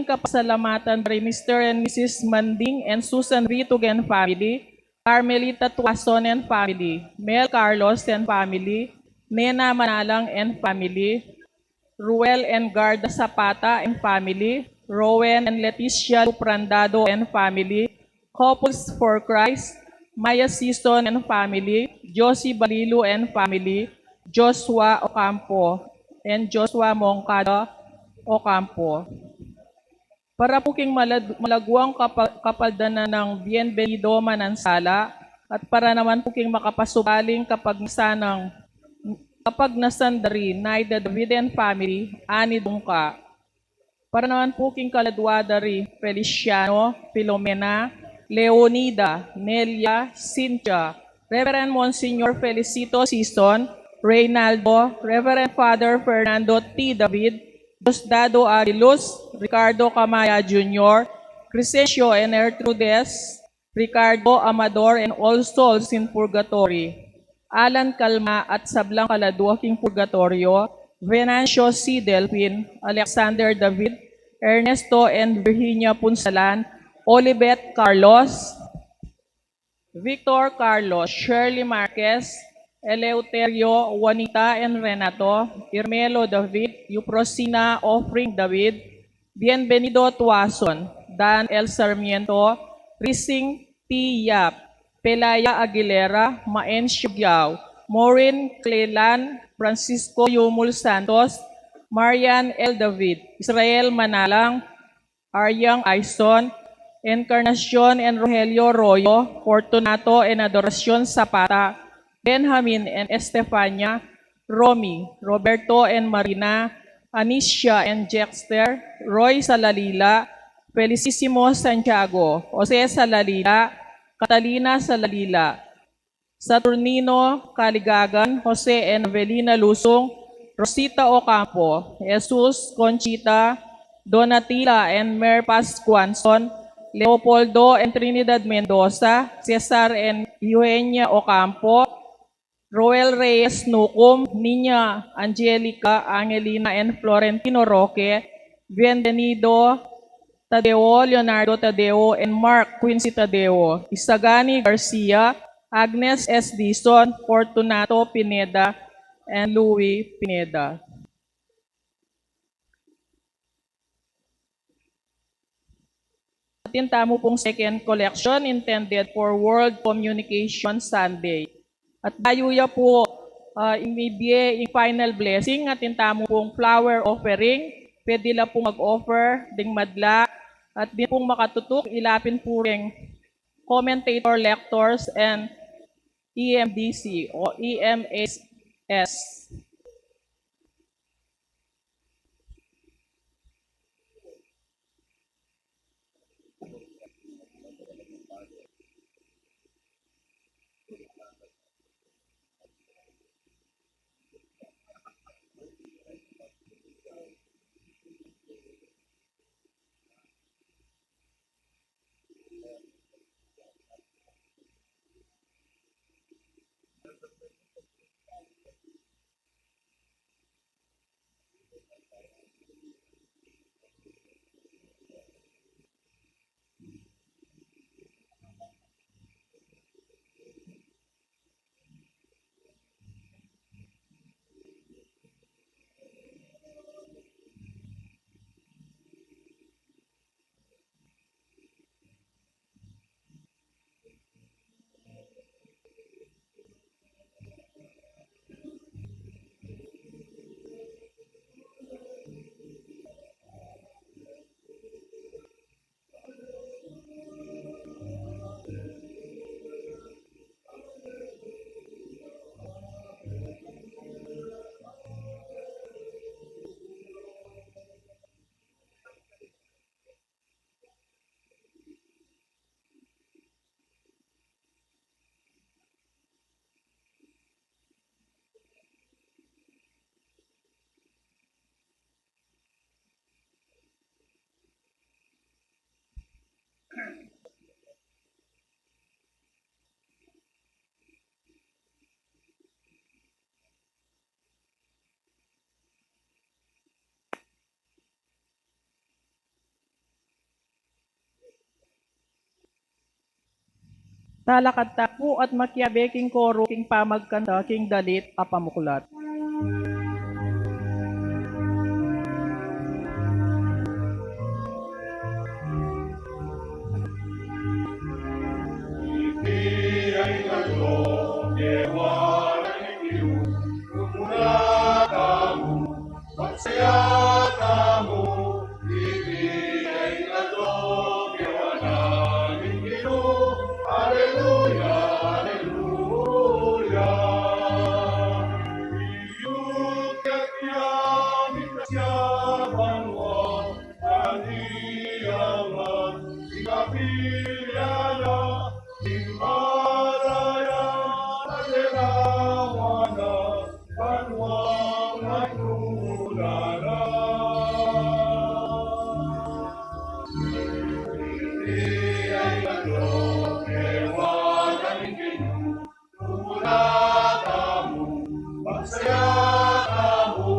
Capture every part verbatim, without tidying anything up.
kapasalamatan da ri Mister and Missus Manding and Susan Ritug and family, Carmelita Tuason and family, Mel Carlos and family, Nena Manalang and family, Ruel and Garda Zapata and family, Rowen and Leticia Luprandado and family, Couples for Christ, Maya Season and family, Josie Balilu and family, Joshua Ocampo and Joshua Moncada Ocampo. Para pu king malad-, malaguang kapa-, kapaldanan nang Bienvenido Manansala, at para naman pu king makapasubaling kapagnasan nang, kapagnasan da ri Naida David and family, Ani Dungka. Para naman pu king kaladua da ri Feliciano, Filomena, Leonida, Nelia, Cynthia, Reverend Monsignor Felicito Sison, Reynaldo, Reverend Father Fernando T. David, Diosdado Aguiluz, Ricardo Camaya Junior, Crescencio and Ertrudes, Ricardo Amador and All Souls in Purgatory, Alan Calma at sablang kaladua king purgatoryo, Venancio C. Delfin, Alexander David, Ernesto and Virginia Punsalan, Olibet Carlos, Victor Carlos, Shirley Marquez, Eleuterio, Juanita and Renato, Irmelo David, Euprosina Offering David, Bienvenido Tuason, Dan L. Sarmiento, Rising T. Yap, Pelaya Aguilera, Maencio Giao, Maureen Cleland, Francisco Yumul Santos, Marian L. David, Israel Manalang, Aryang Aison, Encarnacion and Rogelio Royo, Fortunato and Adoracion Zapata, Benjamin and Estefania, Romy, Roberto and Marina, Anicia and Jexter, Roy Salalila, Felicissimo Santiago, Jose Salalila, Catalina Salalila, Saturnino Caligagan, Jose and Evelina Lusung, Rosita Ocampo, Jesus, Conchita, Donatila and Mer Pascuanzon, Leopoldo and Trinidad Mendoza, Cesar and Eugenia Ocampo, Roel Reyes Nucum, Nina Angelica, Angelina and Florentino Roque, Bienvenido Tadeo, Leonardo Tadeo, and Mark Quincy Tadeo, Isagani Garcia, Agnes S. Dizon, Fortunato Pineda, and Louis Pineda. Atin tamu pung second collection intended for World Communication Sunday. At bayu ya pu, ah, imibie ing final blessing, atin tamu pung flower offering, pwede la pung mag-offer ding madla, at ding pung makatutuk, ilapin pu reng commentator, lectors, and E M D C o E M S. Talakad ta pu at makiabe king koro king pamagkanta king dalit a pamuklat. Magsaya tamu, iti ay aldo kewa na ning Ginu. Aleluya, aleluya. Iyukyat ya ing kasya banua, kaniaman ing kapilya na, ing malaya na denawa na, banua at lugud na. Iti ay aldo kewa na ning Ginu, tumula tamu, magsaya tamu,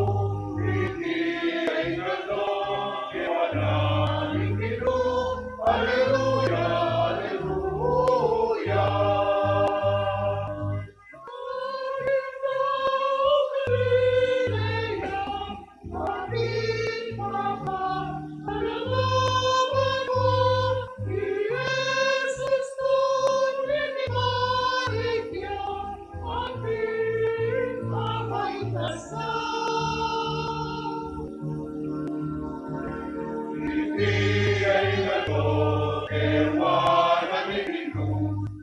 iti ay aldo kewa na ning Ginu. Aleluya, aleluya.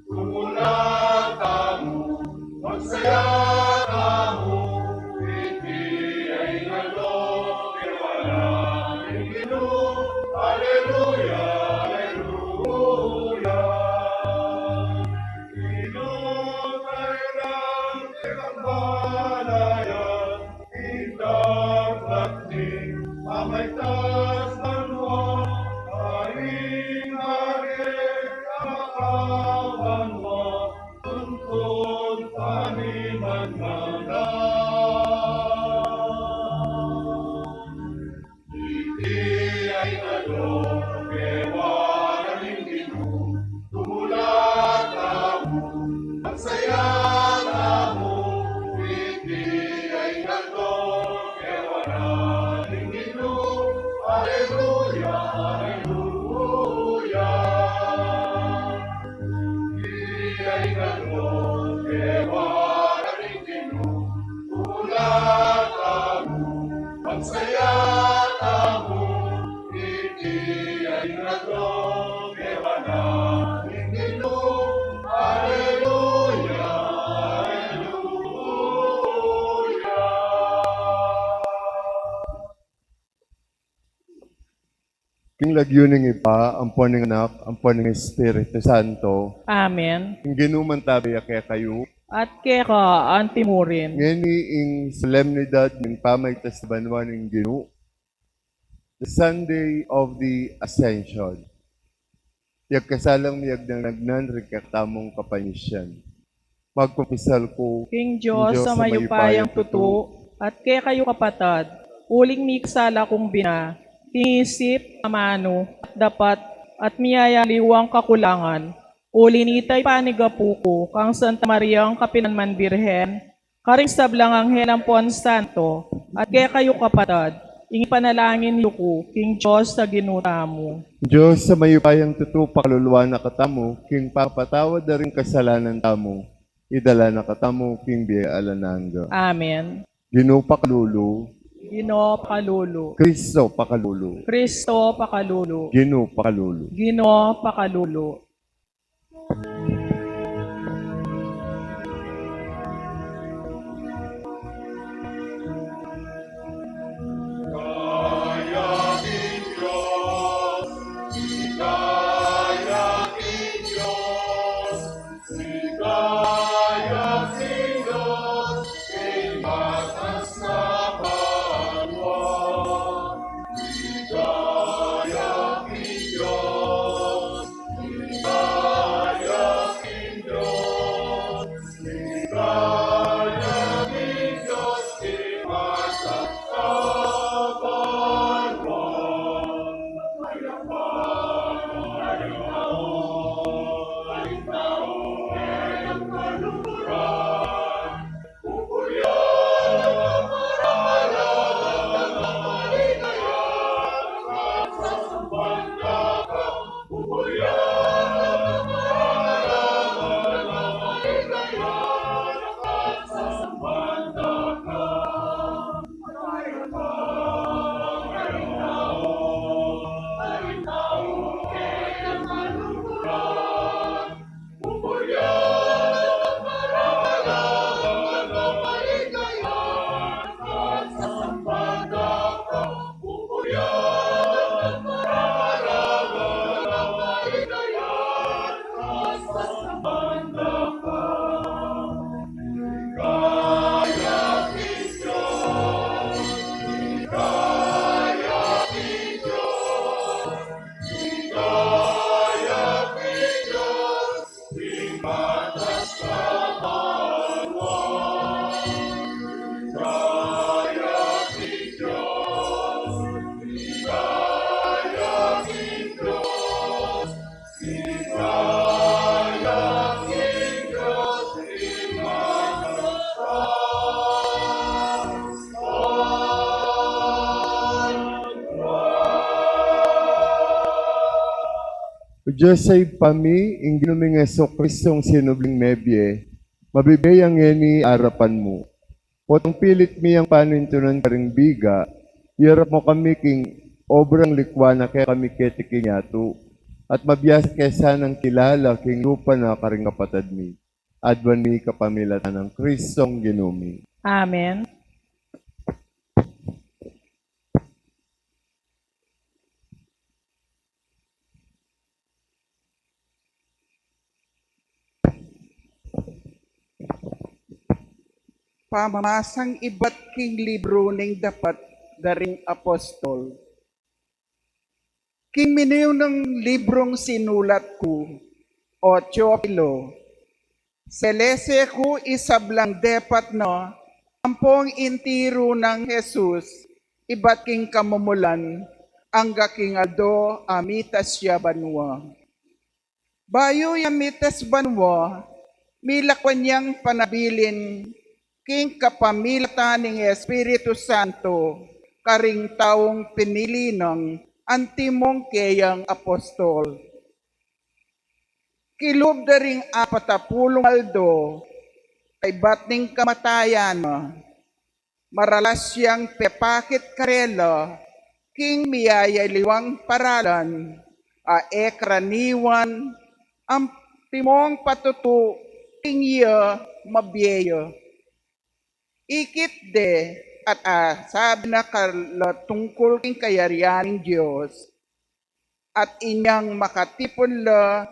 Tumula tamu, magsaya tamu, iti ay aldo kewa na ning Ginu. Aleluya, aleluya. Inu tayo ng ilang banaya, ing dapat ni pamaitas banua, ari-ari a makabanua, tungkol paniman na. Iti ay aldo kewa na ning Ginu, tumula tamu, magsaya tamu, iti ay aldo kewa na ning Ginu. Aleluya, aleluya. Iti ay aldo kewa na ning Ginu, tumula tamu, magsaya tamu, iti ay aldo kewa na ning Ginu. Aleluya, aleluya. King lagyu ning Ibpa, ampo ning Anak, ampo ning Espiritu Santo. Amen. Ing Ginu mantabi ya kekayu. At keka antimurin. Ngeni ing solemnidad ning pamaitas banua ning Ginu, the Sunday of the Ascension. Pigkasalang miyagnanagnan ring kekatamung kapanisian. Magkumpisal ku king Dios a mayupayang tutu, at kekayu kapatad, uling mikasala kung bina, king isip, amanu, at dapat, at miyayaliwang kakulangan, uli nita ipanigapu ku kang Santa Mariang kapilanman Birhen, karing sablang anghel ampon santo, at kekayu kapatad, ing ipanalangin yu ku king Dios a Ginu tamu. Dios a mayupayang tutu, pakalulu na katamu king pagpatawad da ring kasalanan tamu, idala na katamu king bie alang angga. Amen. Ginu pakalulu. Ginu pakalulu. Kristo pakalulu. Kristo pakalulu. Ginu pakalulu. Ginu pakalulu. O Dios, Ibpa mi, ing Ginu ming Jesucristo, ing sinubling mebie, mabibie ya ngeni arapan mu. Potang pilit mi yang panintunan karing biga, iyarap mu kami king obrang likwa na kekami keti king yatu, at mabiasa ke sanang kilala king lupa na karing kapatad mi. Aduan mi kapamilatan nang Kristong Ginu mi. Amen. Pamamasang ibat king libru ning dapat da ring apostol. King minunang librung sinulat ku, o Teofilo, selese ku ing sablang depat na ampong intiru nang Jesus ibat king kamumulan angga king aldo a mitas ya banua. Bayu ya mitas banua, milakwan yang panabilin king kapamilatan ning Espiritu Santo karing taung pinili nang antimong keyang apostol. Kilub da ring apat a pulung aldo kaybat ning kamatayan na, maralas yang pepakit karela king miyayaliwang paralan a e karaniwan antimong patutu king iya mabie ya. Ikit de at asabi na karela tungkul king kayarian ning Dios, at inyang makatipun la,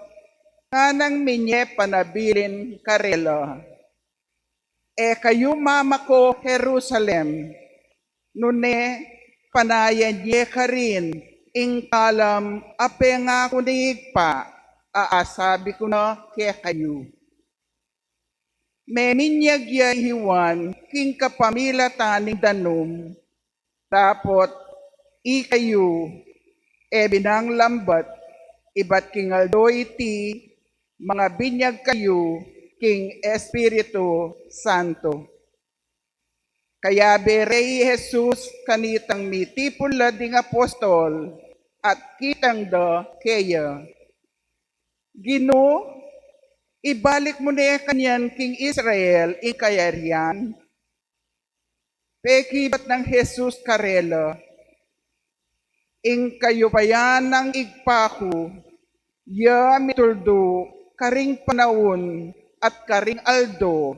nganang minye panabilin karela, "E kayu mamako Jerusalem, nune panayan ye karin ing kalam a pengaku ning Ibpa a asabi ku na kekayu." Meminyag ya i Juan king kapamilatan ning danum, dapot ikayu, e binang lambat, ibat king aldo iti, mangabinyag kayu king Espiritu Santo. Kayabe re i Jesus kanitang mitipun la ding apostol at kitang da keya. "Ginu, ibalik mu ne kanyan king Israel ing kayarian?" Pekibat nang Jesus karela, "Ing kayupayan nang Ibpa ku ya mituldu karing panaun at karing aldo,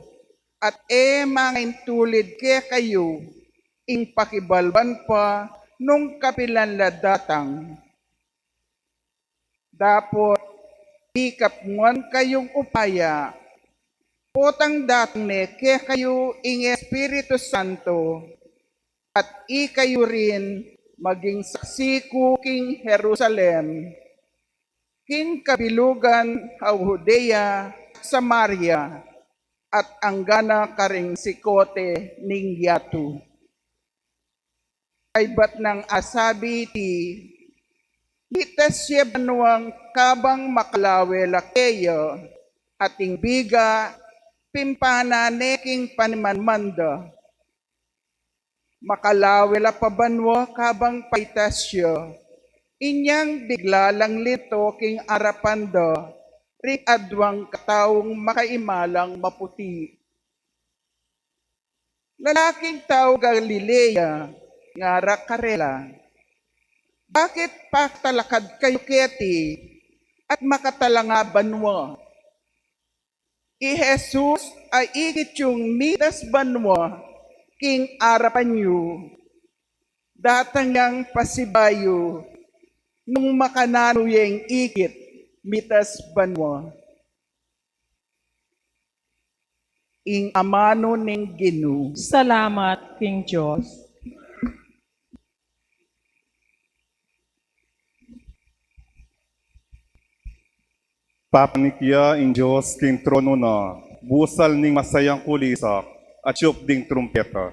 at e mangaintulid kekayu ing pakibalban pa nung kapilan la datang. Dapot mikapnguan kayung upaya, potang datang ne kekayu ing Espiritu Santo, at ikayu rin maging saksi ku king Jerusalem, king kabilugan a Judea at Samaria, at angga na karing sikote ning yatu." Kaybat nang asabi iti, mitas ya banuang kabang makalawe la keya, at ing biga pimpanan ne king panimanman da. Makalawe la pa banua kabang paitas ya, inyang bigla lang linto king arapan da ring aduang kataung makaimalang maputi. "Lalaking taung Galilea," ngara karela, "bakit pakatalakad kayu keti at makatalanga banua? I Jesus a ikit yung mitas banua king arapan yu, datang yang pasibayu nung makananu yeng ikit mitas banua." Ing amanu ning Ginu. Salamat king Dios. Papanik ya ing Dios king tronu na, busal ning masayang kulisak, atiu ding trumpeta.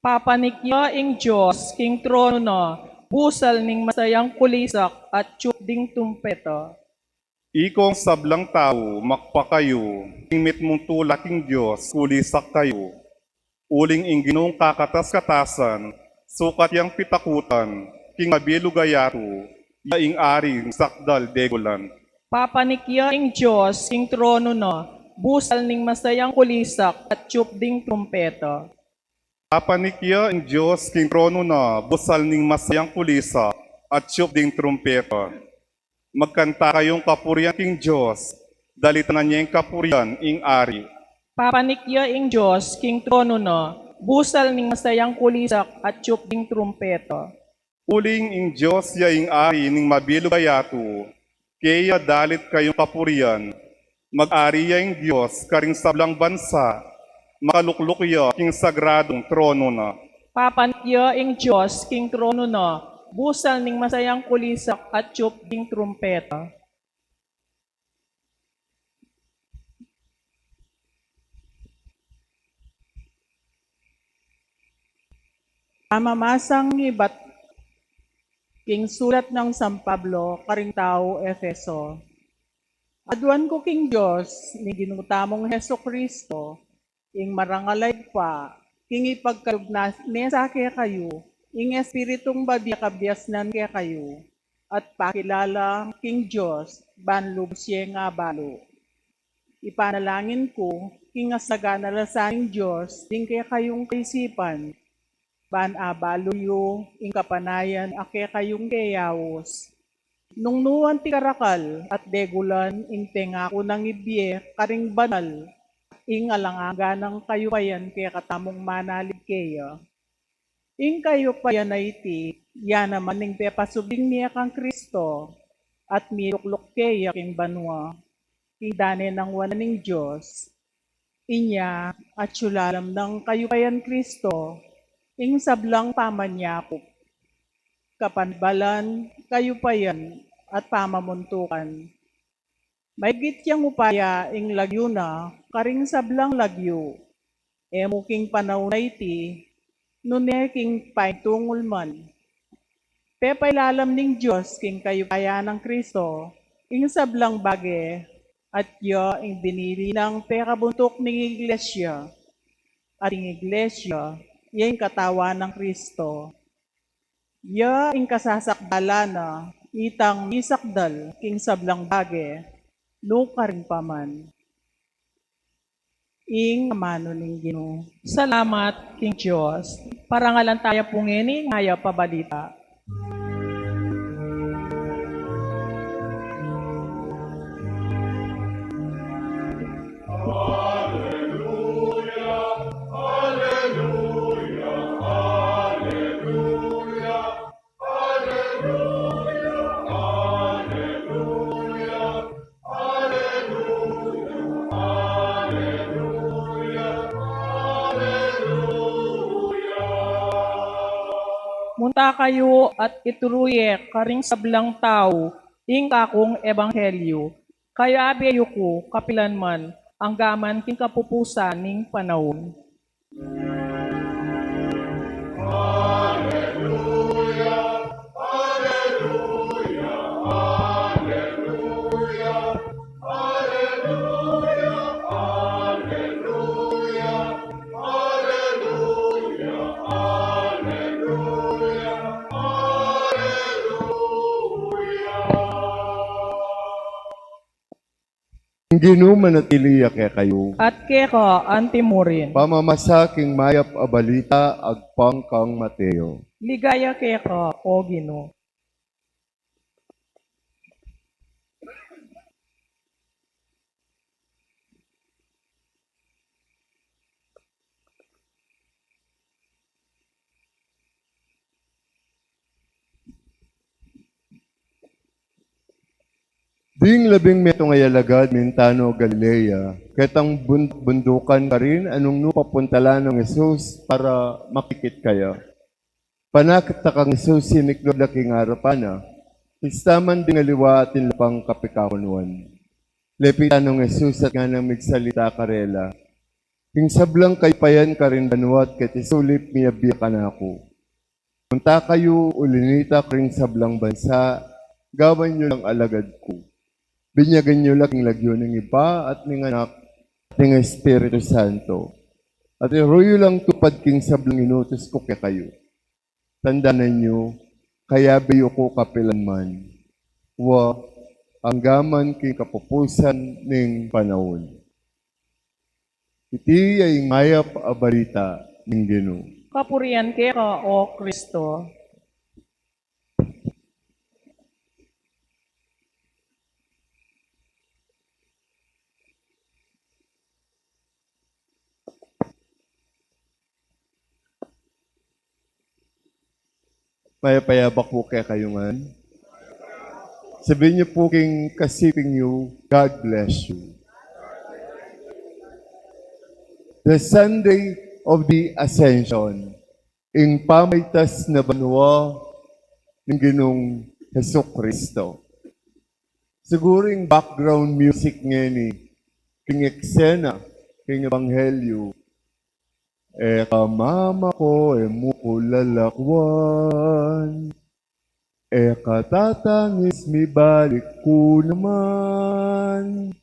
Papanik ya ing Dios king tronu na, busal ning masayang kulisak, atiu ding trumpeta. Ikong sablang tau, makpak kayu, king mitmung tula king Dios, kulisak kayu. Uling ing Ginung kakatas-katasan, sukat yang pitakutan king mabilug a yatu, ya ing Aring sakdal degulan. Papanik ya ing Dios king tronu na, busal ning masayang kulisak atyup ding trumpeta. Papanik ya ing Dios king tronu na, busal ning masayang kulisak atyup ding trumpeta. Magkanta kayung kapurian king Dios, dalitan na ning kapurian ing Ari. Papanik ya ing Dios king tronu na, busal ning masayang kulisak atyup ding trumpeta. Uling ing Dios ya ing Ari ning mabilug a yatu, keya dalit kayung kapurian. Mag-ari ya ing Dios karing sablang bansa, makalukluk ya king sagradung tronu na. Papanik ya ing Dios king tronu na, busal ning masayang kulisak atyup ding trumpeta. Pamamasang ibat king sulat nang San Pablo karing tau Efeso. Aduan ku king Dios ning Ginu tamung Jesu-Cristo, ing marangal a Ibpa, king ipagkalub na ne sa kekayu ing Espiritung babie kabiasnan kekayu, at pakilala king Dios ban lubus yeng abalu. Ipanalangin ku king asagan a lasa ning Dios ding kekayung kaisipan, ban abalu yu ing kapanayan a kekayung keyaus. Nung nu anti karakal at degulan ing pengaku nang ibie karing banal, ing alang angga nang kayupayan kekatamung manalig keya. Ing kayupayan a iti, ya naman ing pepasubling mie kang Kristo, at milukluk keya king banua, king dane nang wanan ning Dios. Inya, atyu lalam nang kayupayan Kristo ing sablang pamanyakup, kapanbalan, kayupayan, at pamamuntukan. Maigit yang upaya ing lagyu na karing sablang lagyu, e mu king panaun a iti, nune king paintungul man. Pepailalam ning Dios king kayupayan nang Kristo ing sablang bage, at ya ing binili nang pekabuntuk ning iglesia, at ing iglesia ya ing katawan nang Kristo. Ya ing kasasakdalan na, itang misakdal king sablang bage, nukarin pa man. Ing amanu ning Ginu. Salamat king Dios. Parangalan taya pu ngeni ing mayap a balita. Munta kayu at ituru ye karing sablang tau ing kakung ebanghelyu. Kayabe yu ku kapilan man, angga man king kapupusan ning panaun. Ing Ginu manatili ya kekayu. At keka anti murin. Pamamasa king mayap a balita agpang kang Mateo. Ligaya keka, O Ginu. Ding labing metung a alagad mintanu Galilea, ketang bun-, bundukan karin, anung nu papuntalan nang Jesus para makikit kaya. Panakit na kang Jesus, siniklub la king arapan na, pista man ding aliwa at inlapang kapikakunuan. Lepitan nang Jesus at nganang migsalita karela, king sablang kayupayan karin banua at keti sulip miyabie kanaku. Munta kayu, uli nita karing sablang bansa, gawan yu lang alagad ku. Binyagan yu la king lagyu ning Ibpa at ning Anak at ning Espiritu Santo. At iru yu lang tupad king sablang inutus ku kekayu. Tandanan yu, kayabe yu ku kapilan man. Wa, anggaman king kapupusan ning panaun. Iti ya ing mayap a balita ning Ginu. Kapurian keka, O Kristo. Mayap a yabak pu kekayu ngan. Sabihin yu pu king kasiping yu, "God bless you." The Sunday of the Ascension, ing pamaitas na banua ning Ginung Jesucristo. Siguru ing background music ngeni king eksena king ebanghelyu, "E ka mama ku, e mu ku lalakwan, e ka tata ngis, mibalik ku naman."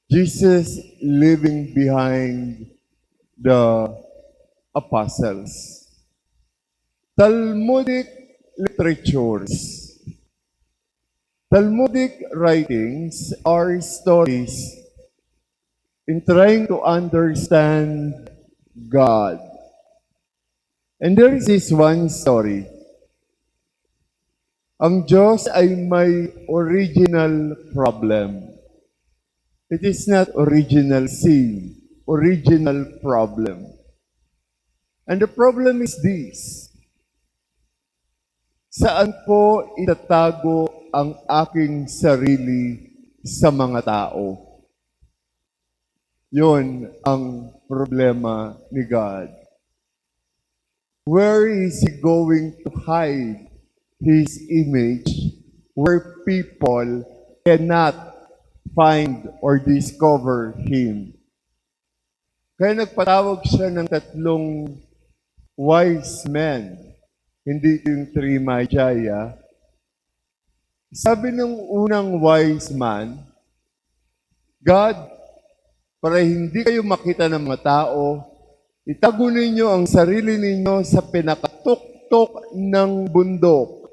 Jesus leaving behind the apostles. Talmudic literatures. Talmudic writings are stories in trying to understand God. And there is this one story. Ang Diyos ay may original problem. It is not original sin, original problem. And the problem is this. Saan po itatago ang aking sarili sa mga tao? Yun ang problema ni God. Where is he going to hide his image where people cannot find or discover him? Kaya nagpatawag siya ng tatlong wise men. Hindi yung three magi, ah. Sabi ng unang wise man, "God, para hindi kayo makita ng mga tao, itago ninyo ang sarili ninyo sa pinakatuktok ng bundok,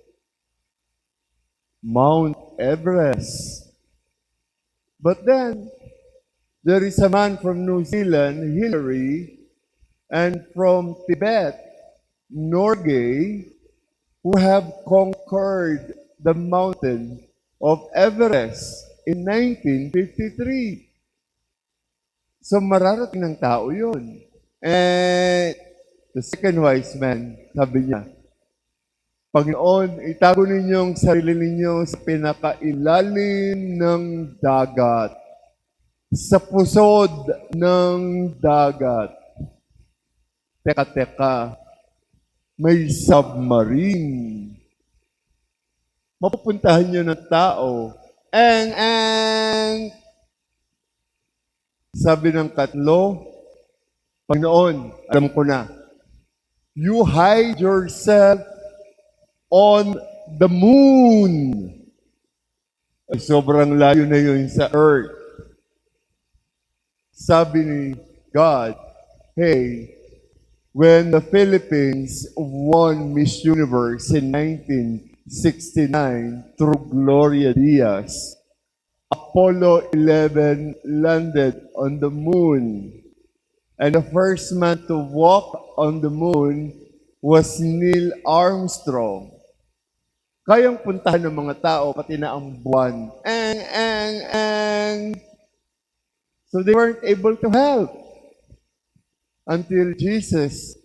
Mount Everest." But then, there is a man from New Zealand, Hilary, and from Tibet, Norgay, who have conquered the mountain of Everest in nineteen fifty-three. So, mararating ng tao yun. And the second wise man, sabi niya, "Panginoon, itago ninyo ang sarili ninyo sa pinakailalim ng dagat, sa pusod ng dagat." Teka-teka, may submarine. Mapupuntahan yun ng tao. Eng, eng! Sabi ng katlo, "Panginoon, alam ko na. You hide yourself on the moon." Ay, sobrang layo na yun sa earth. Sabi ni God, "Hey, when the Philippines won Miss Universe in nineteen sixty-nine through Gloria Diaz, Apollo eleven landed on the moon. And the first man to walk on the moon was Neil Armstrong." Kayang puntahan ng mga tao, pati na ang buwan. Eng, eng, eng. So they weren't able to help until Jesus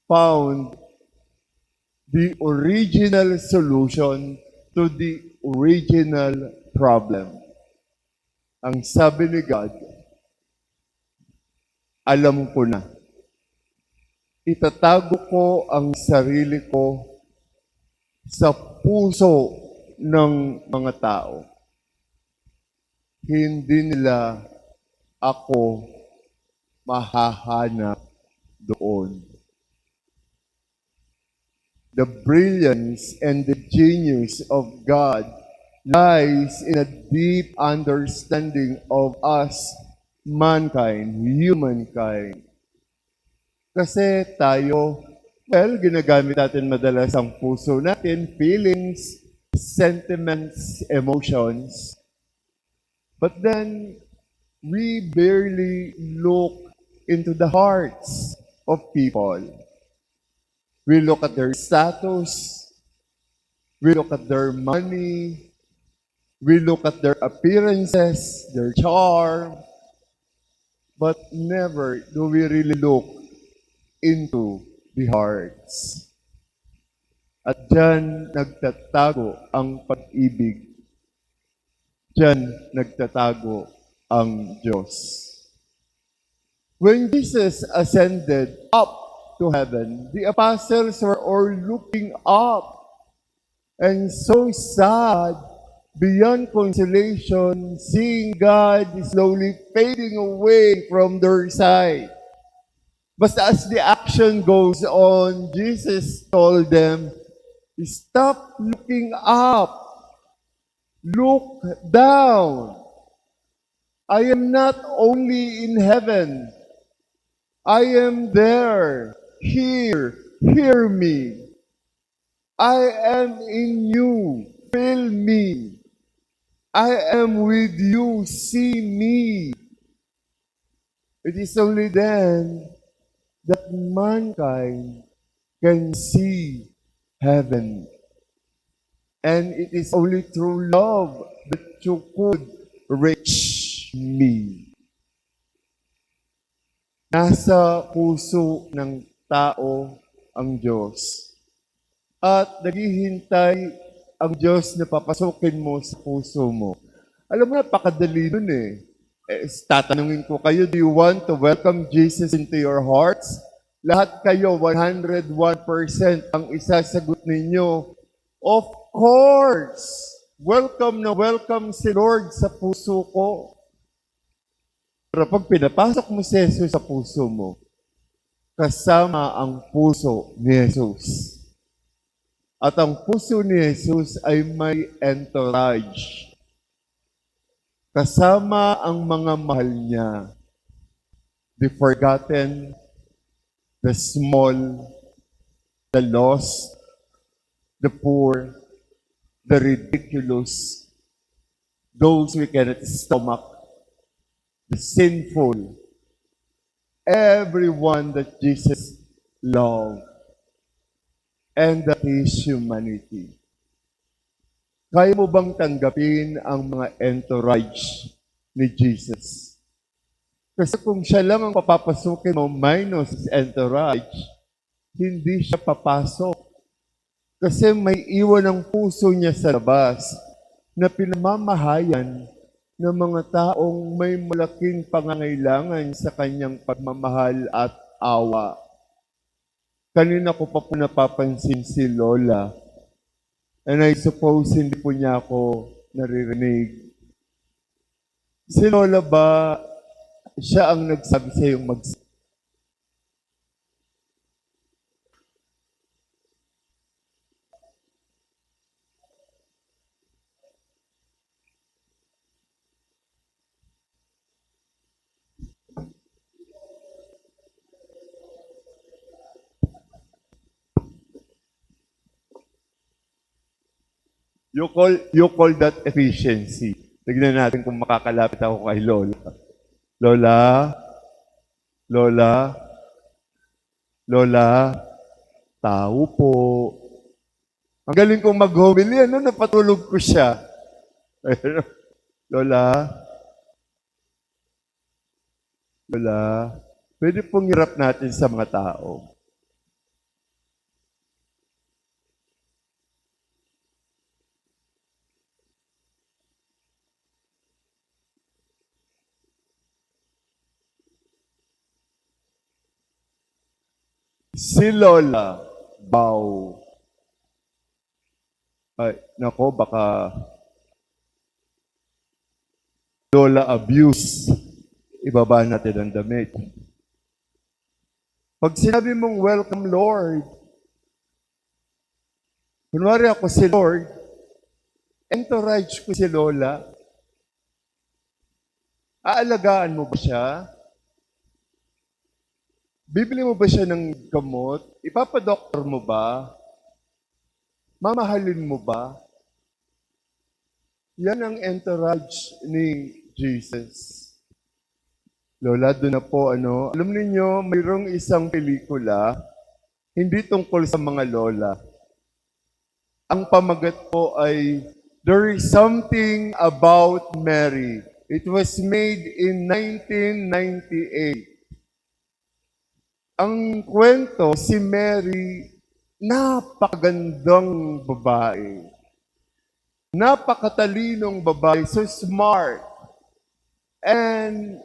found the original solution to the original problem. Ang sabi ni God, "Alam ko na. Itatago ko ang sarili ko sa puso ng mga tao. Hindi nila ako mahahanap doon." The brilliance and the genius of God lies in a deep understanding of us, mankind, humankind. Kasi tayo, well, ginagamit natin madalas ang puso natin, feelings, sentiments, emotions, but then we barely look into the hearts of people. We look at their status, we look at their money, we look at their appearances, their charm, but never do we really look into the hearts. At diyan nagtatago ang pag-ibig. Diyan nagtatago ang Diyos. When Jesus ascended up to heaven, the apostles were all looking up and so sad beyond consolation, seeing God slowly fading away from their sight. But as the action goes on, Jesus told them, "Stop looking up. Look down. I am not only in heaven. I am there. Here, hear me. I am in you. Feel me. I am with you. See me." It is only then that mankind can see heaven. And it is only through love that you could reach me. Nasa puso ng tao ang Diyos. At naghihintay ang Diyos na papasukin mo sa puso mo. Alam mo, napakadali nun eh. Eh, tatanungin ko kayo, "Do you want to welcome Jesus into your hearts?" Lahat kayo, one hundred one percent ang isasagot ninyo, "Of course! Welcome na welcome si Lord sa puso ko." Pero pag pinapasok mo si Jesus sa puso mo, kasama ang puso ni Jesus. At ang puso ni Jesus ay may entourage. Kasama ang mga mahal niya. The forgotten, the small, the lost, the poor, the ridiculous, those we cannot stomach, the sinful, everyone that Jesus loved, and that is humanity. Kaya mo bang tanggapin ang mga entourage ni Jesus? Kasi kung siya lang ang papapasukin mo minus his entourage, hindi siya papasok. Kasi may iwan ang puso niya sa labas na pinamamahayan ng mga taong may malaking pangangailangan sa kanyang pagmamahal at awa. Kanina ko pa po napapansin si Lola. And I suppose hindi po niya ako naririnig. Si Lola ba, siya ang nagsabi sa iyong mag- You call, you call that efficiency. Tignan natin kung makakalapit ako kay Lola. Lola? Lola? Lola? Tao po. Ang galing kong mag-homily, ano, napatulog ko siya. Lola? Lola? Pwede pong hirap natin sa mga tao. Si Lola Bao. Ay, nako, baka Lola Abuse. Ibaba natin ang damit. Pag sinabi mong, "Welcome, Lord." Kunwari ako si Lord, entourage ko si Lola. Aalagaan mo ba siya? Bibili mo ba siya ng gamot? Ipapadoktor mo ba? Mamahalin mo ba? Yan ang entourage ni Jesus. Lola, doon na po, ano. Alam ninyo, mayroong isang pelikula, hindi tungkol sa mga lola. Ang pamagat po ay There is Something About Mary. It was made in nineteen ninety-eight. Ang kwento, si Mary, napakagandang babae. Napakatalinong babae, so smart. And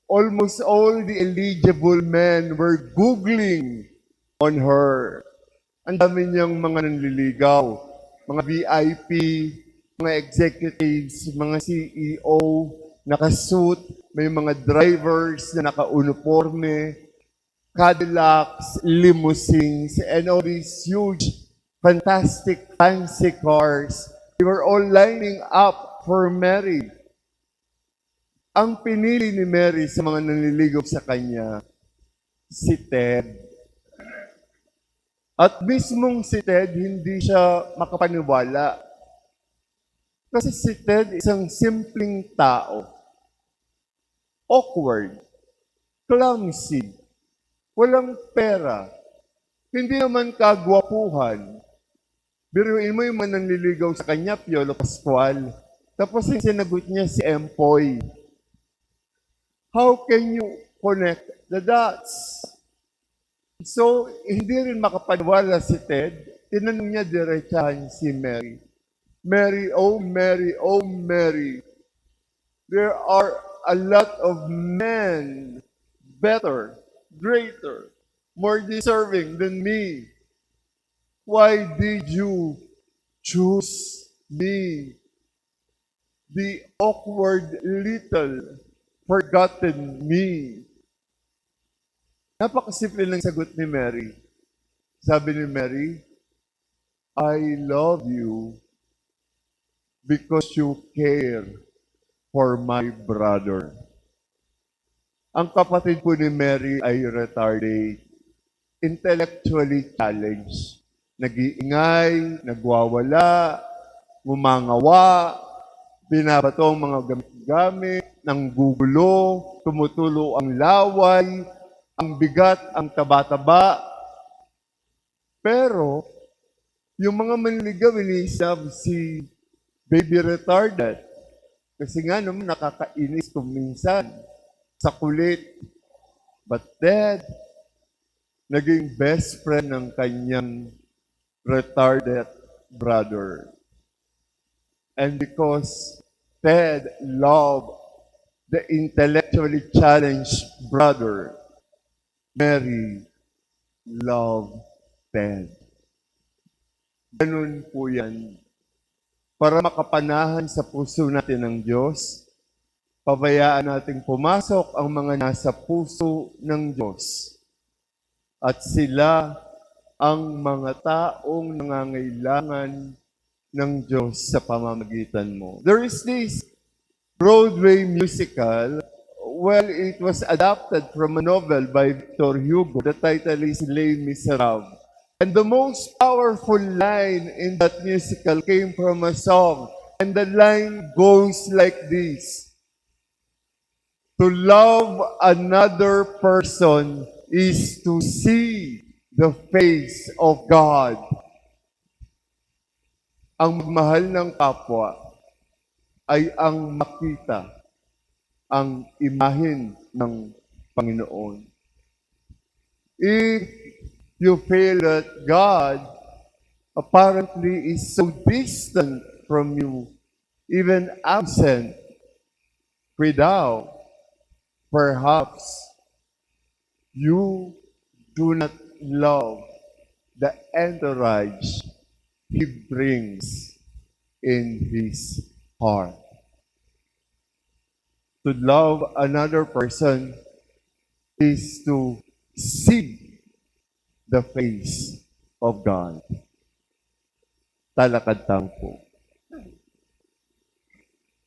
almost all the eligible men were googling on her. Ang dami niyang mga nanliligaw, mga V I P, mga executives, mga C E O, nakasuit, may mga drivers na nakauniporme, Cadillacs, limousines, and all these huge, fantastic, fancy cars. They were all lining up for Mary. Ang pinili ni Mary sa mga nanliligaw sa kanya, si Ted. At mismong si Ted, hindi siya makapaniwala. Kasi si Ted, isang simpleng tao. Awkward, clumsy, walang pera, hindi naman kagwapuhan. Biruin mo yung mga nanliligaw sa kanya, Piolo Pascual. Tapos yung sinagot niya si Empoy. How can you connect the dots? So, hindi rin makapaniwala si Ted. Tinanong niya diretsahan si Mary. Mary, oh Mary, oh Mary, there are a lot of men better, greater, more deserving than me. Why did you choose me? The awkward little forgotten me. Napakasimple ng sagot ni Mary. Sabi ni Mary, "I love you because you care for my brother." Ang kapatid po ni Mary ay retarded, intellectually challenged. Nag-iingay, nagwawala, ngumangawa, binabato ang mga gamit-gamit, nanggugulo, tumutulo ang laway, ang bigat, ang taba-taba. Pero, yung mga manligaw, ini-snub si baby retarded. Kasi nga naman, nakakainis kung minsan sa kulit. But then, naging best friend ng kanyang retarded brother. And because Ted loved the intellectually challenged brother, Mary loved Ted. Ganun po yan. Para makapanahan sa puso natin ng Diyos, pabayaan nating pumasok ang mga nasa puso ng Diyos. At sila ang mga taong nangangailangan ng Diyos sa pamamagitan mo. There is this Broadway musical, well, it was adapted from a novel by Victor Hugo. The title is Les Miserables. And the most powerful line in that musical came from a song. And the line goes like this: "To love another person is to see the face of God." Ang magmahal ng kapwa ay ang makita ang imahen ng Panginoon. If you feel that God apparently is so distant from you, even absent, without, perhaps, you do not love the entourage he brings in his heart. To love another person is to see the face of God. Talakad tamu pu.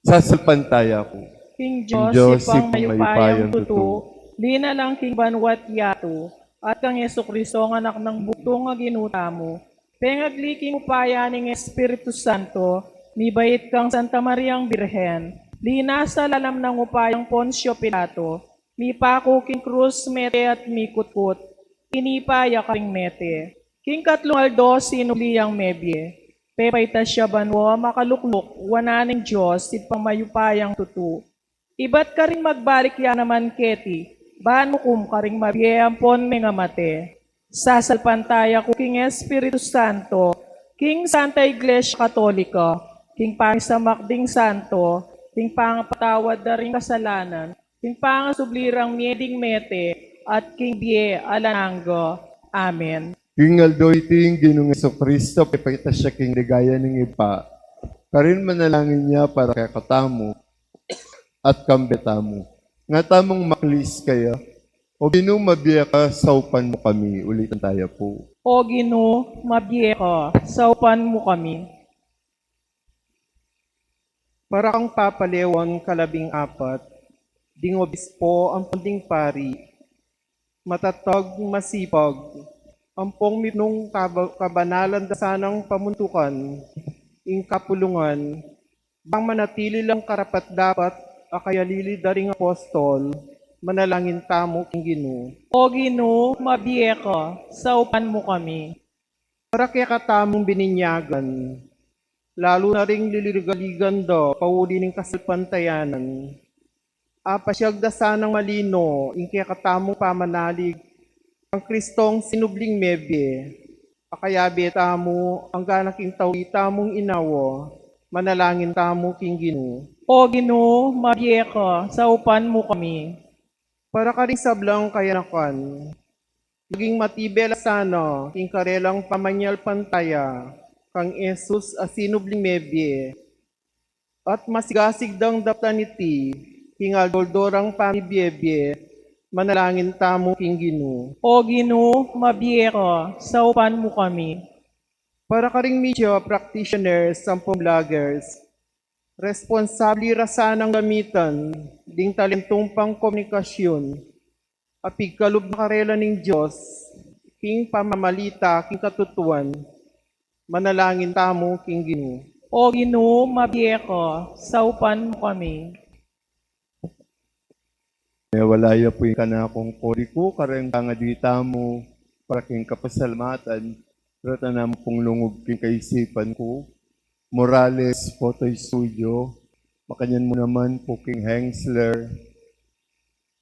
Sasalpantaya ku. King Dios, Dios, Ibpang Ibpang mayupayang mayupayang tutu, tutu, linalang king banua't yatu, at kang Jesucristo, ang Anak nang bugtung a Ginu tamu, pengagli king upaya ning Espiritu Santo, mibait kang Santa Mariang Birhen, linasa lalam nang upayang Poncio Pilato, mipaku king krus, mete at mikutkut, tinipa ya karing mete. King katlung aldo sinubli yang mebie, pepaitas ya banua, makalukluk wanan ning Dios Ibpang mayupayang tutu. Ibat karing magbalik ya naman keti, ban mukum karing mabie ampon mengamate. Sasalpantaya ku king Espiritu Santo, king Santa Iglesia Katolika, king pamisamak ding santo, king pangapatawad da ring kasalanan, king pangasubli rang mie ding mete, at king bie alang angga. Amen. King aldo iti ing Ginung Jesucristo, pepaitas ya king ligaya ning Ibpa. Karin manalangin ya para kekatamu at kambe tamu. Nga tamung maklis kaya, O Ginu, mabie ka, saupan mu kami. Ulitan taya pu. O Ginu, mabie ka, saupan mu kami. Para kang Papa Leon kalabing apat, ding obispo ampon ding pari, matatag, masipag, ampong mipnung kaba-, kabanalan da sanang pamuntukan ing kapulungan, bang manatili lang karapat-dapat a kayalili da ring apostol, manalangin tamu king Ginu. O Ginu, mabie ka, saupan mu kami. Para kekatamung bininyagan, lalu na ring lililigaligan da pauli ning kasalpantayanan, apasiag da sanang malino ing kekatamung pamanalig kang Kristong sinubling mebie, a kayabe tamu angga na king tauli tamung inawa, manalangin tamu king Ginu. O Ginu, mabie ka, saupan mu kami. Para karing sablang kayanakan, maging matibe la sana king karelang pamanyalpantaya kang Jesus a sinubling mebie, at masigasig dang daptan iti king aldo-aldo rang pamibiebie, manalangin tamu king Ginu. O Ginu, mabie ka, saupan mu kami. Para karing media practitioners ampong bloggers, responsable ra sanang gamitan ding talentung pangkomunikasyun a pigkalub na karela ning Dios king pamamalita king katutuan, manalangin tamu king Ginu. O Ginu, mabie ka, saupan mu kami. Mewala ya pu ing kanakung kodiku kareng pangadi tamu para king kapasalamatan, reta namu pung lungub king kaisipan ku, Morales Photo Studio, makanyan mu naman pu king Hengsler,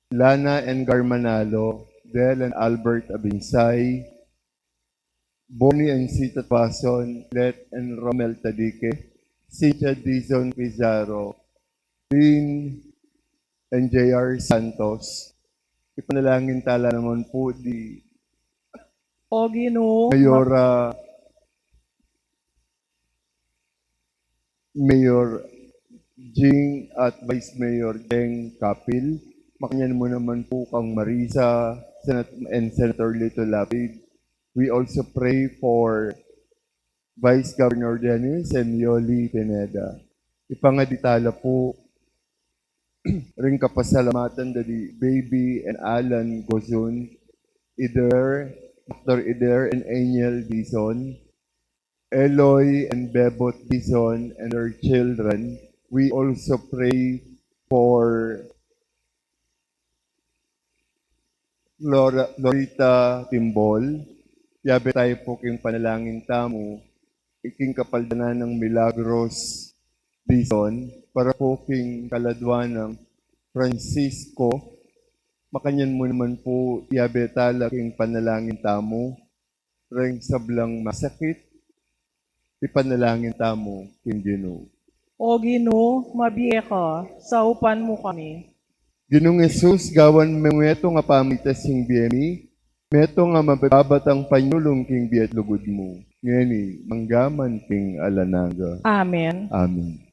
Lana and Gar Manalo, Del and Albert Abinsay, Bonnie and Sita Tuason, Let and Romel Tadique, Cynthia Dizon Pizarro, Dean and J R Santos. Ipanalangin tala naman pu di O Ginu, Mayora Mayor Jing at Vice Mayor Jeng Kapil. Makanyan mu naman pu kang Marisa, Senat-, and Senator Lito Lapid. We also pray for Vice Governor Dennis and Yoli Pineda. Ipangadi tala pu ring kapasalamatan da di Baby and Alan Gozun, Eder, Doktor Eder and Angel Dizon, Eloy and Bebot Dizon and their children. We also pray for Flora-, Florita Timbol. Yabe tayu pu king panalangin tamu, iking kapaldanan nang Milagros Dizon, para pu king kaladwa nang Francisco. Makanyan mu naman pu, yabe tala king panalangin tamu, reng sablang masakit, ipanalangin tamu king Ginu. O Ginu, mabie ka, saupan mu kami. Ginung Jesus, gawan mu metung a pamitas king bie mi, metung a mabibabatang panyulung king bie at lugud mu, ngeni, mangga man king alang angga. Amen. Amen.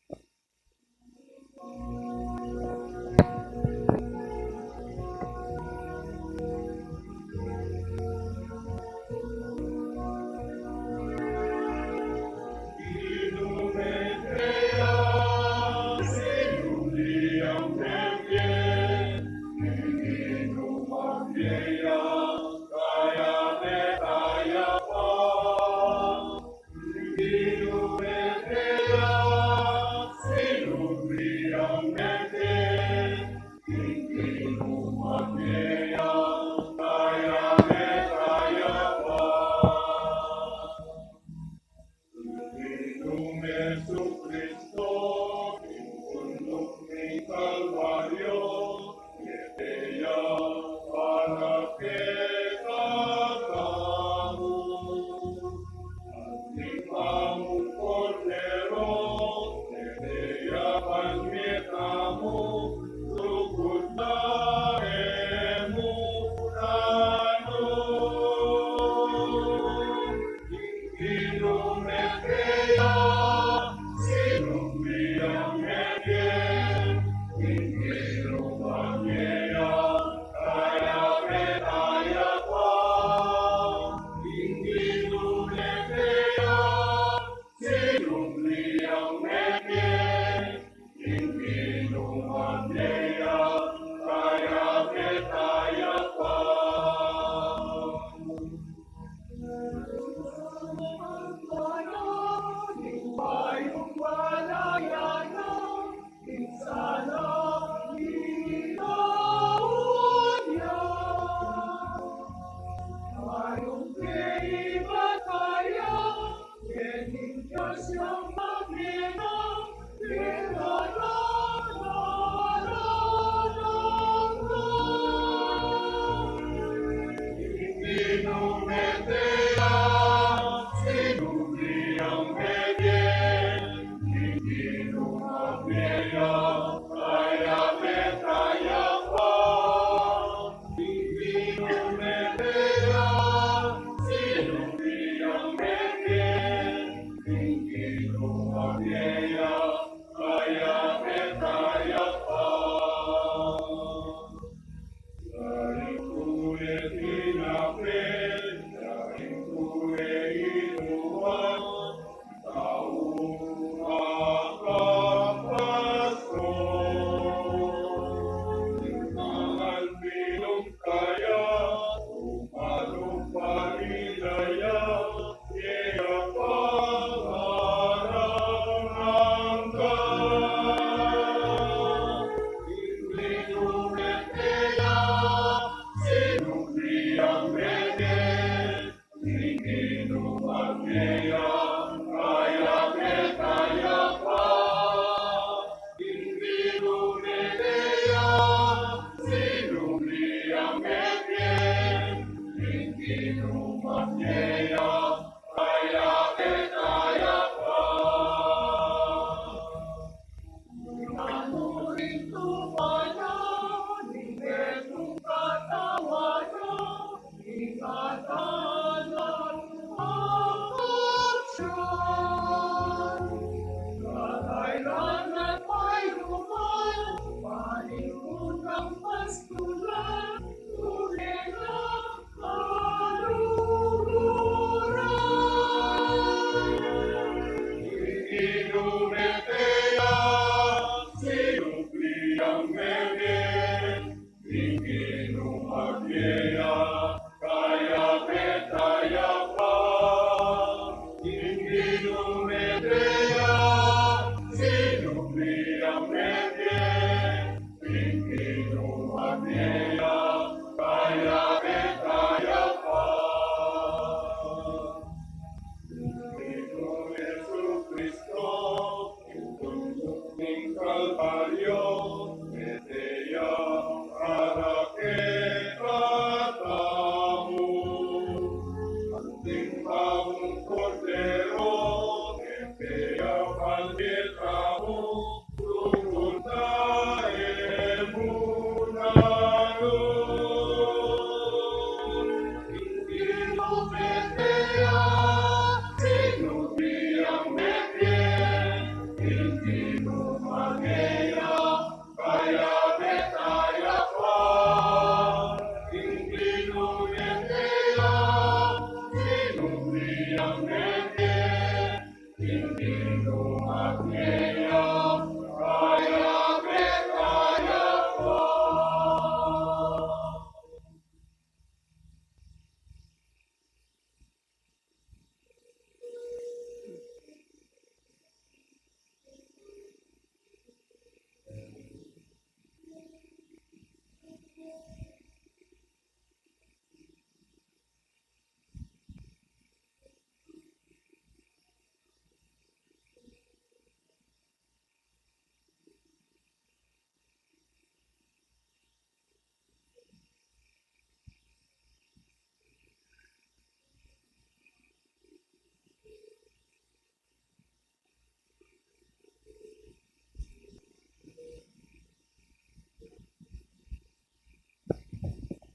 Pangitamu, lugud na e mu nanu. Ing Ginu mete ya, sinubli yang mete. Ing Ginu mete ya, kaya mete ya pa. Ing Ginu mete ya, sinubli yang mete. Ing Ginu mete ya, kaya mete ya pa.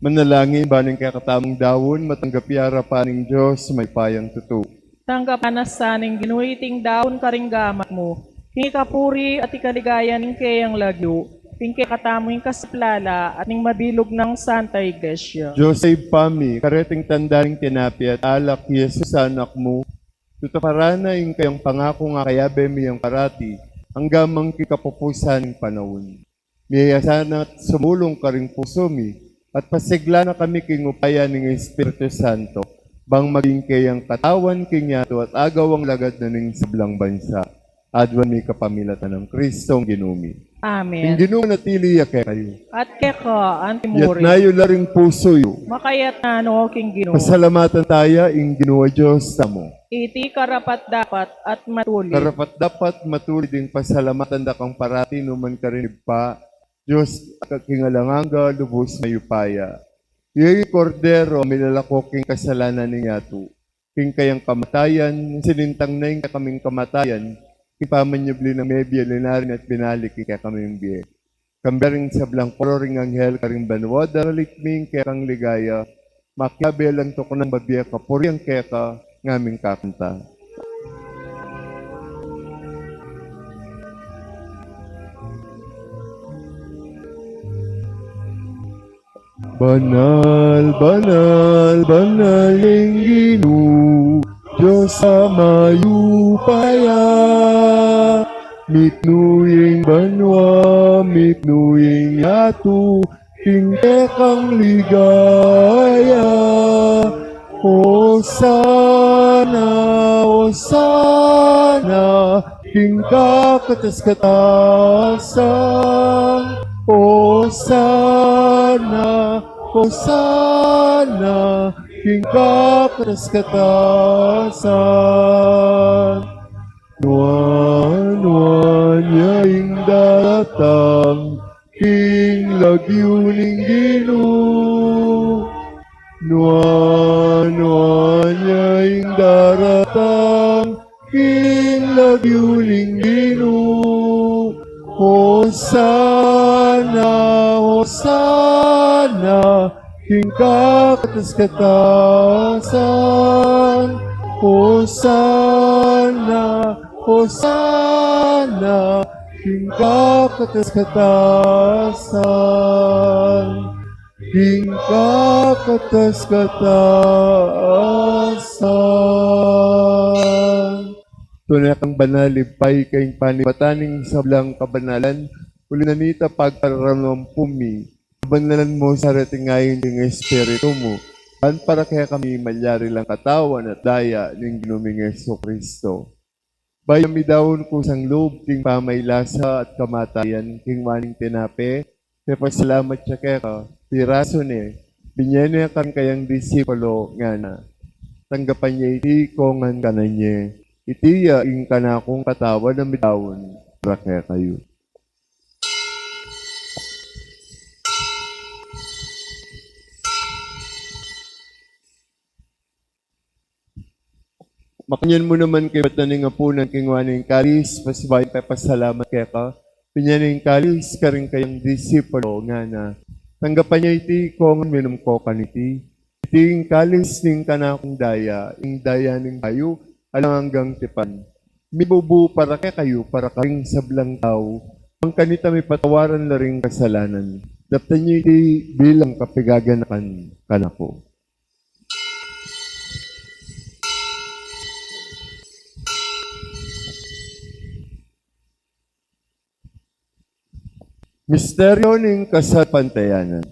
Manalangin ban ing kekatamung daun matanggap ya arapan ning Dios mayupayang tutu. Tanggapan na sa ning Ginu iting daun karing gamat mu, king ikapuri at ikaligaya ning keyang lagyu, king kekatamung kasaplalan at ning mabilug nang Santa Iglesia. Dios a Ibpa mi, kareting tanda ning tinape at alak i Jesus a Anak mu, tutuparan na ing kayang pangaku a kayabe mi yang parati, angga man king kapupusan ning panaun. Miyaya sana sumulung karing pusu mi, at pasiglan na kami king upaya ning Espiritu Santo, bang maging keyang katawan king yatu at agawang lagad na ning sablang bansa. Aduan mi kapamilatan nang Kristong Ginu mi. Amen. Ing Ginu manatili ya kekayu. At keka antimurin. Iyatas yu la ring pusu yu. Makayatas no king Ginu. Pasalamatan taya ing Ginu a Dios tamu. Iti karapat-dapat at matulid. Karapat-dapat matulid ing pasalamatan da kang parati nukarin man, Ibpa, Dios a king alang angga, lubus mayupaya. Iya ing Kordero a milalako king kasalanan ning yatu. King kayang kamatayan, sinintang na ing kekaming kamatayan, king pamanyubli nang mebie, linarin at binalik ing kekaming bie. Kambe ring sablang koro ring anghel karing banua, daralit mi ing kekang ligaya, makiabe lang tuknang mabie kapurian keka, ngaming kakanta. Banal, banal, banal ing Ginu, Dios a mayupaya. Mitmu ing banua, mitmu ing yatu, king kekang ligaya. Hosana, Hosana, king kakatas-katasan. Hosana, Hosana, king kakatas-katasan. Nuan, nuan ya ing daratang king lagyu ning Ginu. Nuan, nuan ya ing daratang king lagyu ning Ginu. Hosana, Hosana, king kakatas-katasan. Hosana, Hosana, king kakatas-katasan. King kakatas-katasan. Tune kang banal, Ibpa, ika ing panibatan ning sablang kabanalan, uli na nita pagpararamdaman mi, kabanalan mu sa reting ain ning Espiritu mu, ban para kekami malyari lang katawan at daya ning Ginu ming Jesucristo. Bayu mi daun kusang lub king pamaylasa at kamatayan, kinua ne ing tinape, pepasalamat ya keka, pirasu ne, binye ne karing kayang disipulo, ngana: Tanggapan ye iti kongan, kanan ye, iti ya ing kanakung katawan a midaun para kekayu. Makanyan mu naman kaybat na ning apunan, kinua ne ing kalis, pasibayu pepasalamat keka, binye ne ing kalis karing kayang disipulo, ngana: Tanggapan ye iti kongan, minum ko kaniti. Iti ing kalis ning kanakung daya, ing daya ning bayu alang anggang tipan, mibubu para kekayu, para karing sablang tau, bang kanita mipatawaran la ring kasalanan. Daptan ye iti bilang kapiganakan kanaku. Misteryo ning kasalpantayanan.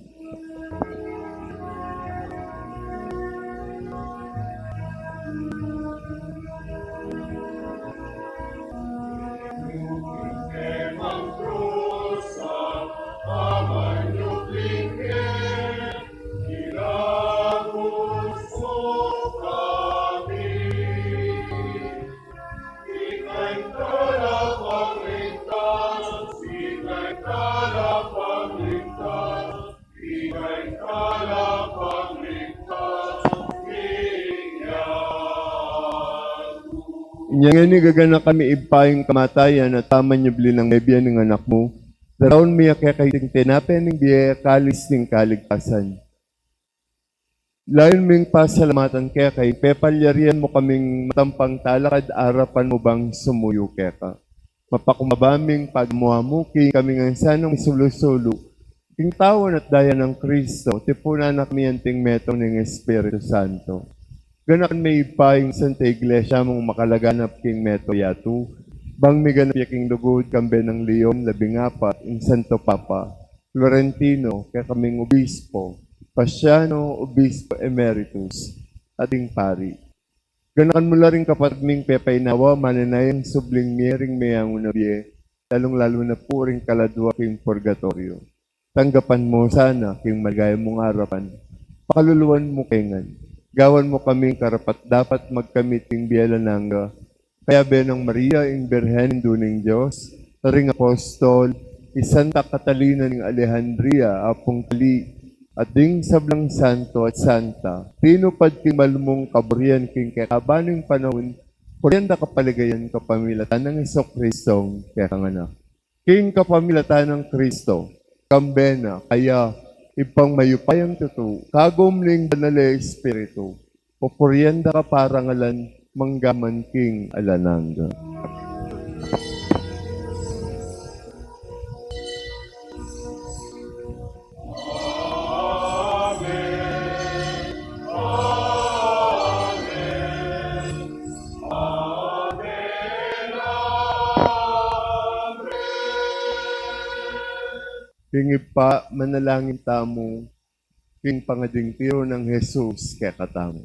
Inya ngeni gaganakan mi, Ibpa, ing kamatayan at pamanyubli nang mebie ning Anak mu, daraun mi ya keka iting tinape ning bie, kalis ning kaligtasan. Layun ming pasalamatan keka ing pepalyarian mu kaming matampang talakad arapan mu bang sumuyu keka. Mapakumbaba ming pagamu-amu king kaming sanang misulu-sulu, king katawan at daya nang Kristo, tipunan na kami anting metung ning Espiritu Santo. Ganakan me Ibpa ing Santa Iglesia mung makalaganap king metung yatu, bang miganap ya king lugud kambe nang Leon labing apat, ing Santo Papa, Florentino, kekaming Obispo, Pasiano, Obispo Emeritus, at ding pari. Ganakan mu la ring kapatad ming pepainawa, manenayang subling mie ring meangu na bie, lalung-lalu na pu ring kaladua king purgatoryo. Tanggapan mu sana king maligaya mung arapan. Pakaluluan mu kami ngan. Gawan mu kaming karapat-dapat magkamit king bie alang angga. Kayabe nang Maria, ing Birhen, Indu ning Dios, ring apostol, i Santa Catalina ning Alejandria, Apung Kali, at ding sablang santo at santa, tinupad king malmung kaburian king kekaban ning panaun, purian da kapaligayan kapamilatan nang Jesucristong kekang Anak. King kapamilatan nang Kristo, kambe na, kaya, Ibpang mayupayang tutu, kagum ning Banal a Espiritu, pupurian da ka parangalan, mangga man king alang angga. King Ibpa, manalangin tamu, king pangading tiru nang Jesus kekatamu.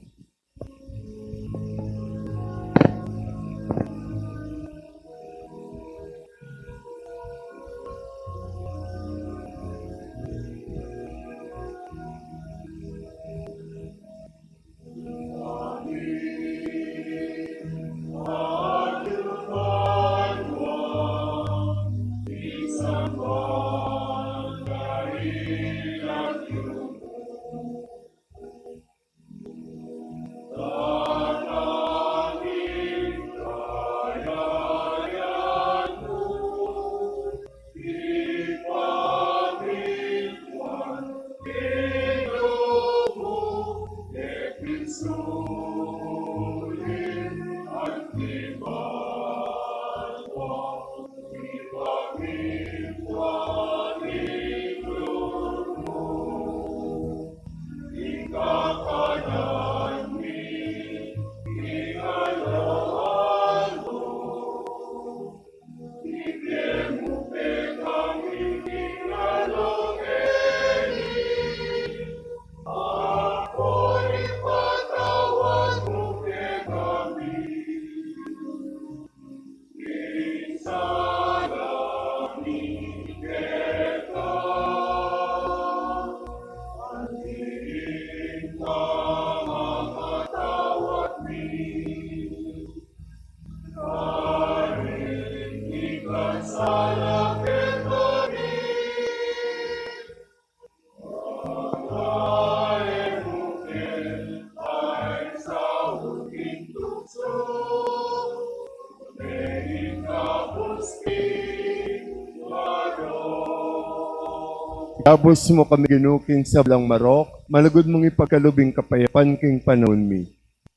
Ikabus mu kami, Ginu, king sablang marok, malugud mung ipagkalub ing kapayapan king panaun mi.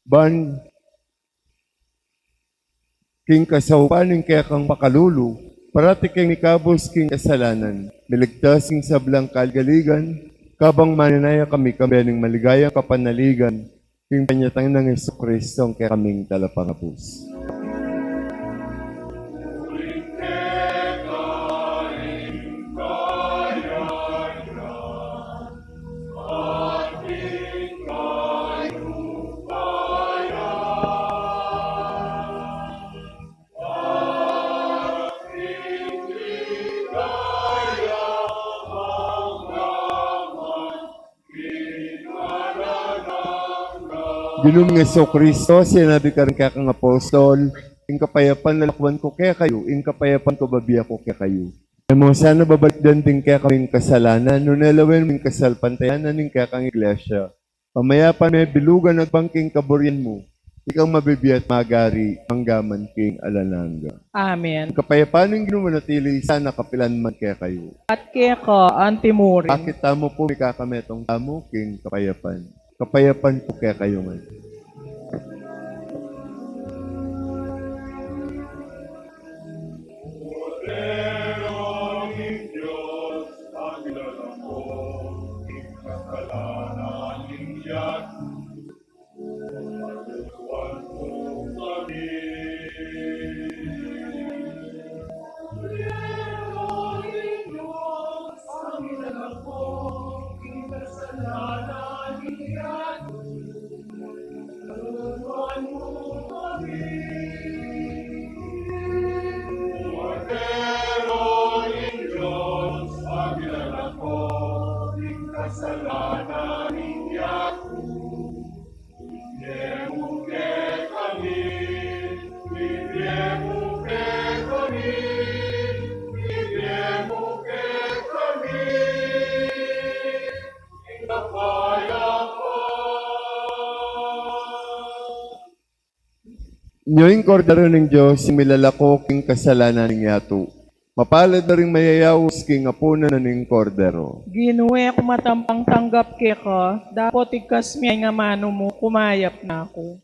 Ban king kasaupan ning kekang pakalulu, parati keng ikabus king kasalanan, miligtas king sablang kaligaligan, kabang manenaya kami kambe ning maligayang kapanaligan, king panyatang nang Jesucristo, ing kekaming Talapangabus. Ginu ming Jesucristo, sinabi karing kekang apostol, ing kapayapan lalakwan ku kekayu, ing kapayapan ku babie ku kekayu. E mu sana babalikdan ding kekaming kasalanan, nune lawen mu ing kasalpantayanan ning kekang Iglesia. Pamayapan me bilugan agpang king kaburian mu, ikang mabibie at magari, angga man king alang angga. Amen. Ing kapayapan ning Ginu manatili sana kapilan man kekayu. At keka antimurin. Akit tamu pu, mikakametung tamu king kapayapan. Kapayapan ku kekayu ngan. Nyo ing Kordero ning Dios, ing milalako king kasalanan ning yatu. Mapalad la ring mayayaus king apunan na ning Kordero. Ginu, e ku matampang tanggap keka, dapot igkas mu ing amanu mu, kumayap na ku.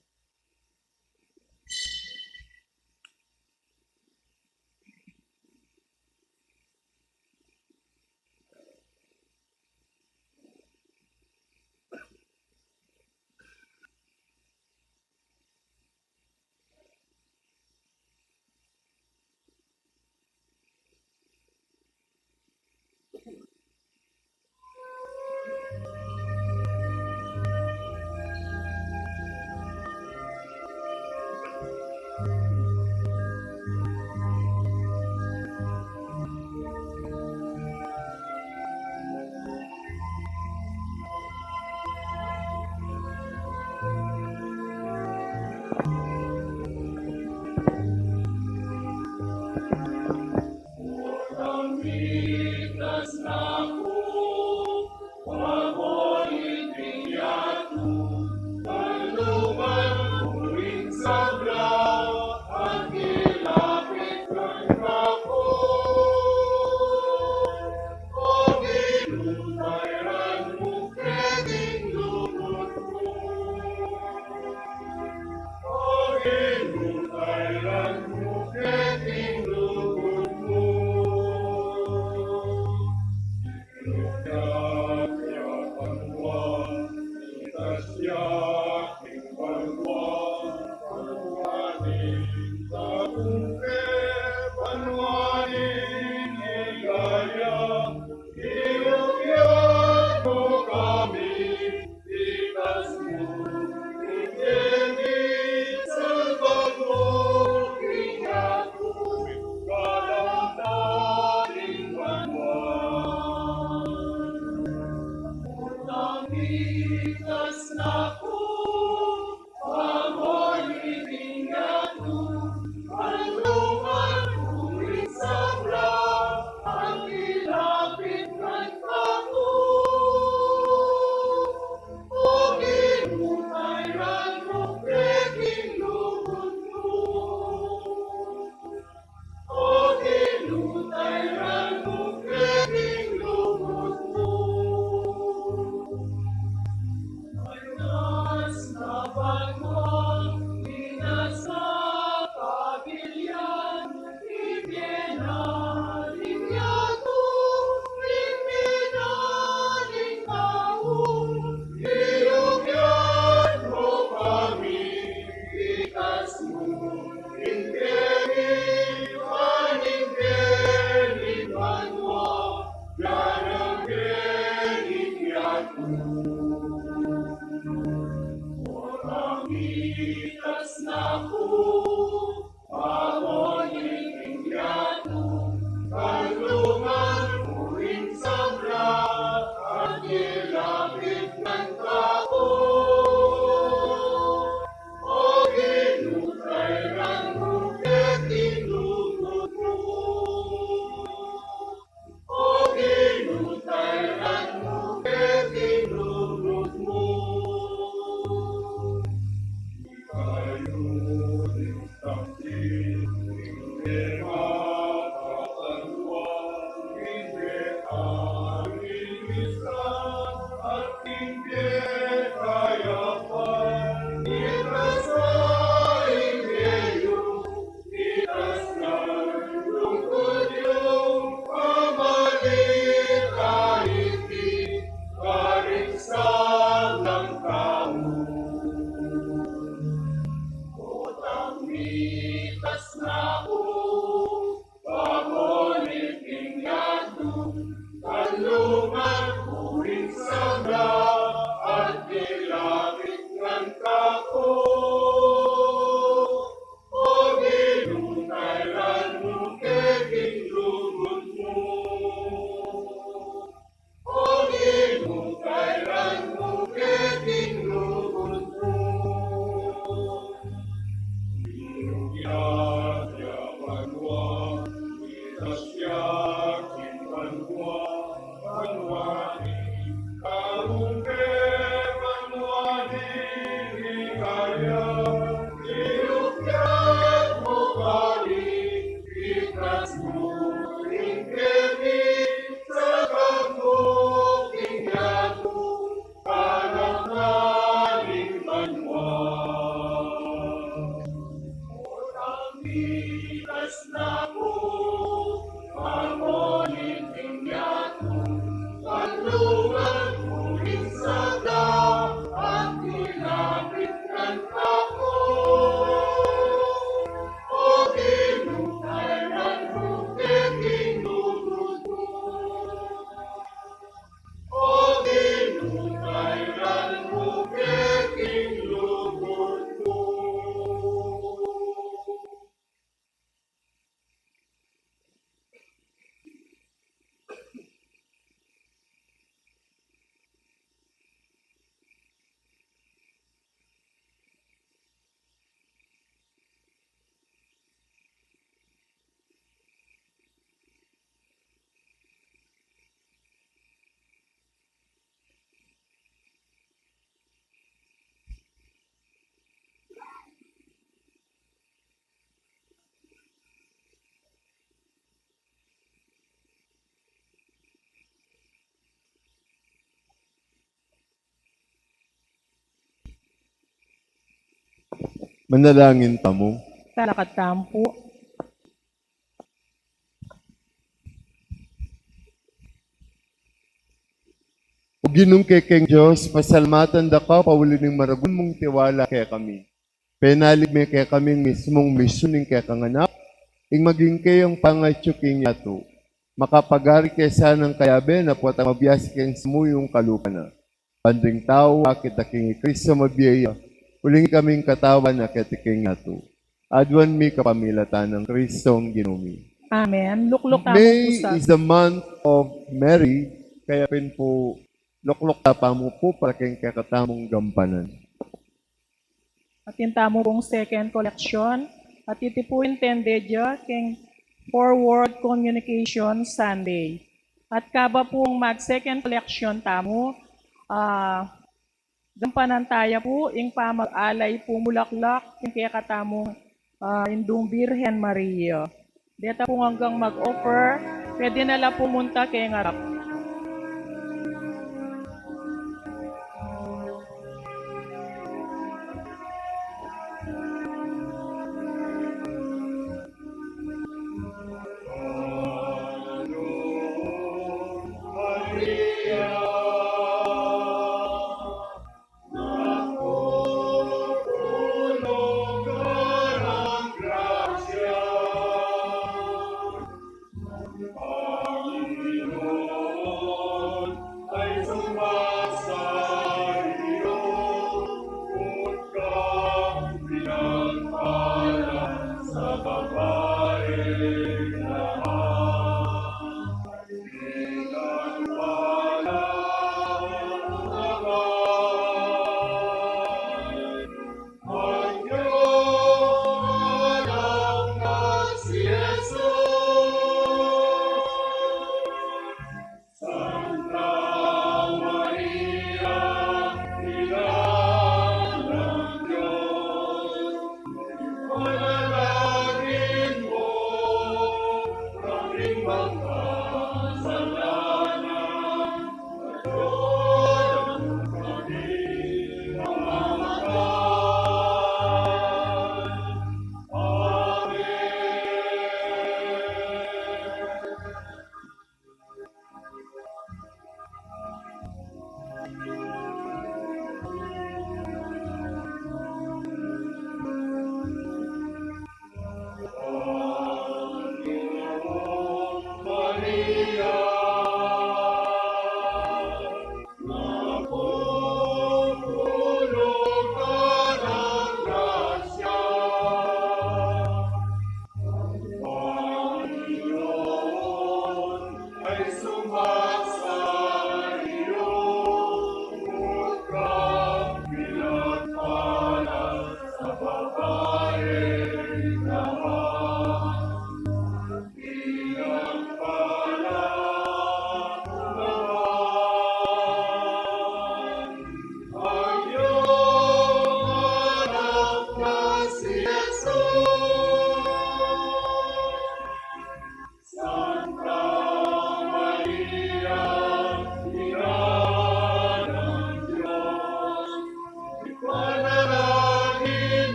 Manalangin tamu. Talakad tamu pu. O Ginung kekeng Dios, pasalamatan da ka pauli ning maragul mung tiwala kekami. Penalig me kekami ing mismung misyun ning kekang Anak, ing maging kayang pangatsu king yatu. Makapagari ke sanang kayabe na potang mabiasi king samuyung kalupa na. Ban ding tau akit da king i Kristo mabie ya, uling ikaming katawan akit king yatu. Aduan mi kapamilatan nang Kristong Ginu mi. Amen. Lukluk tamu pu. May is the month of Mary, kaya pin pu, lukluk tamu pu para king kekatamung gampanan. Atin tamu pung second collection, at iti pu intended ya king Forward Communication Sunday. At kaba pung mag second collection tamu, ah, gampanan taya pu ing pamag-alay pung bulaklak king kekatamung, ah, Indung Birhen Maria. Deta pung anggang mag-offer, pwede na la pumunta keng arap.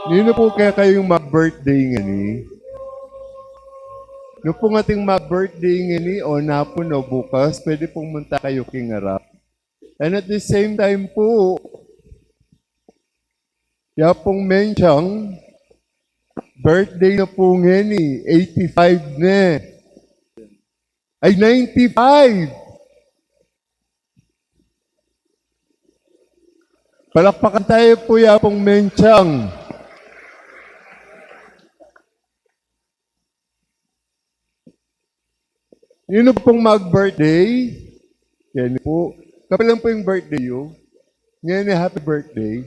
Ninu pu kekayung mag-birthday ngeni? Nu pung ating mag-birthday ngeni, o napun o bukas, pwede pung munta kayu king arap. And at the same time po, ya pong Menchang, birthday na po ngeni, eighty-five ne. Ay, ninety-five! Palakpakan tayo po ya pong Menchang. Ninu pong mag-birthday? Yan po. Kapilan po ing birthday yu? Ngeni, happy birthday.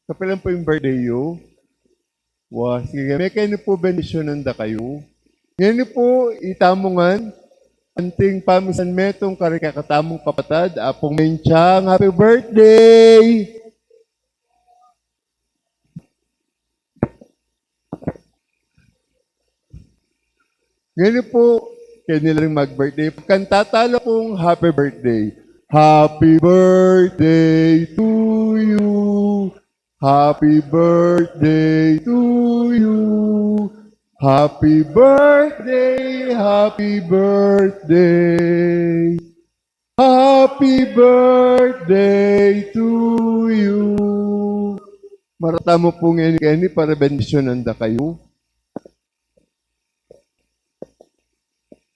Kapilan po ing birthday yu? Wa, sige, mekeni po bendisyunan da kayu. Ngeni po, itamu ngan, anting pamisan metung kareng kekatamung kapatad, Apung Menchang, happy birthday! Ngeni po, keni la ring mag-birthday. Kanta tala pung happy birthday. Happy birthday to you. Happy birthday to you. Happy birthday, happy birthday. Happy birthday to you. Marata mu pung ngeni keni para bendisyunan da kayu.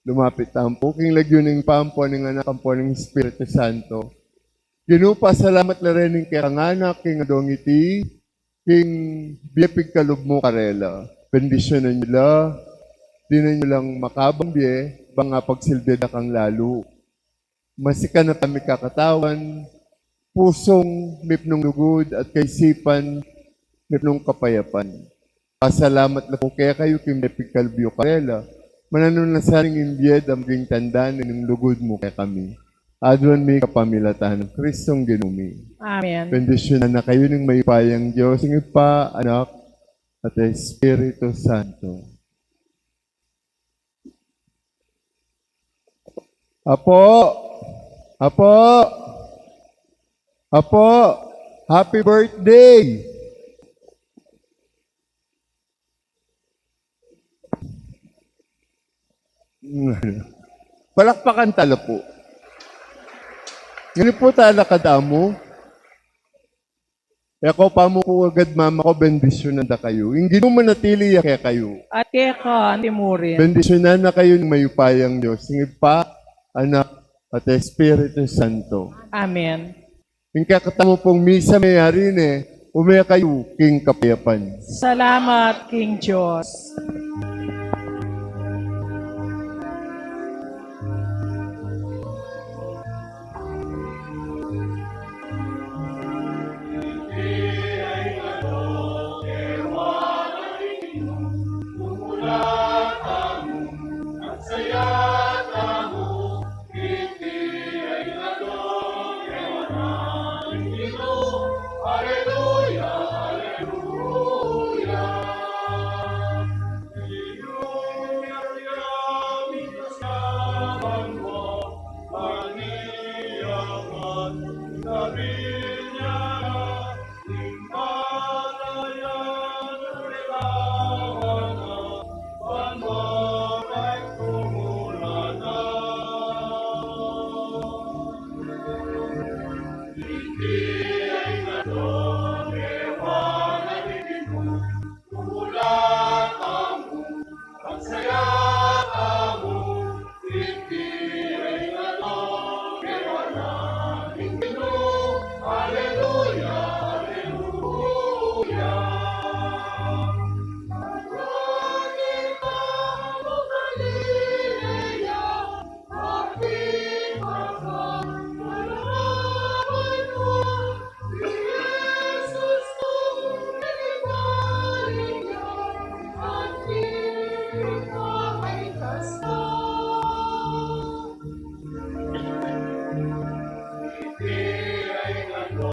Lumapit tamu pu king lagyu ning Ibpa, ampo ning Anak, ampo ning Espiritu Santo. Ginu, pasalamat la reni king kekang anak, king adong iti, king bie pigkalub mu karela. Bendisyunan yu la, dinan yu lang makabang bie, bang apagsilbi da kang lalu. Masikan a pamikakatawan, pusung mipnung lugud at kaisipan mipnung kapayapan. Pasalamat la pu kekayu king bie pigkalub yu karela. Mananu na sana ing bie da maging tanda na ning lugud mu kekami. Aduan mi kapamilatan nang Kristong Ginu mi. Amen. Bendisyunan na kayu ning mayupayang Dios, ing Ibpa, Anak, at Espiritu Santo. Apo, apo, apo, happy birthday! Palakpakan tala pu. Ngeni pu tala katamu. Eko pa mu pu agad, mama ko, bendisyunan da kayu. Ing Ginu manatili ya kekayu. At keka mu rin. Bendisyunan na kayu ning mayupayang Dios, ing Ibpa, Anak, at Espiritu Santo. Amen. Ing kekatamu pung misa meyari ne, ume kayu king kapayapan. Salamat king Dios.